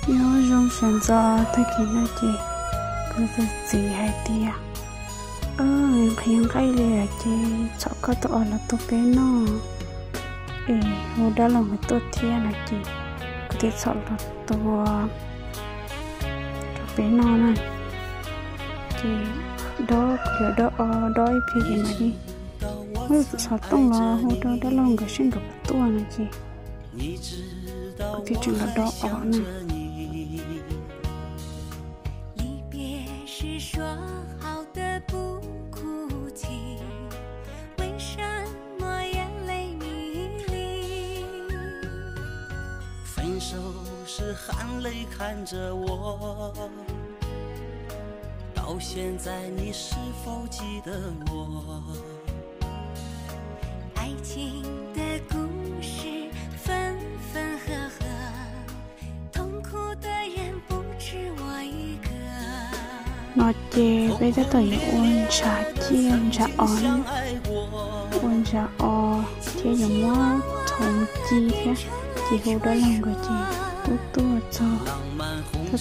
Nyob zoo sawv ntxov, tag kis no ces kuv tus txiv hais tias, nqhis nqaij li lawm ces txhom koj tus os los tua peb noj es hu dab laug nkawd tuaj thiab no ces kuv thiaj txhom los tua rau peb noj na. Ces dob, kuv yuav dob os, dob ib pliag ces mam li muab xov tooj los hu rau dab laug nkawd seb nkawd puas tuaj no ces kuv thiaj tseem los dob os na. 离别时说好的不哭泣，为什么眼泪迷离？分手时含泪看着我，到现在你是否记得我？爱情的故事分分合合，痛苦的人不止我一个。 No ces peb tab tom yuav ua ntshav ciaj ntshav os, ua ntshav os thiab yuav muab txhoov ci thiab. Ces hu dab laug nkawd ces kuj tuaj txog,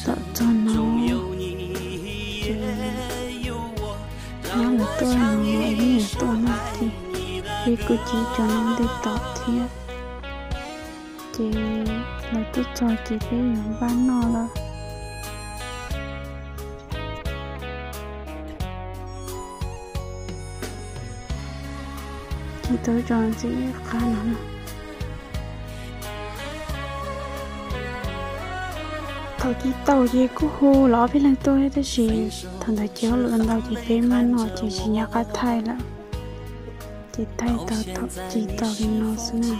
tab tom txog no ces nyob lawv tuaj no es yeej yuav tuaj no ces peb kuj ci cov no ntej tom thiab. Ces lawv tuaj txog ces peb yuav npaj noj lawm. Ci tau tso ntxiv qab no na. Thaum ci tau ces kuj hu los ob peb leeg tuaj tab sis thaum ntawd ces hauj lwm ntau ces peb maj noj ces tsis nco qab thaij lawm. Ces thaij tau thaum ci tau li no xwb na.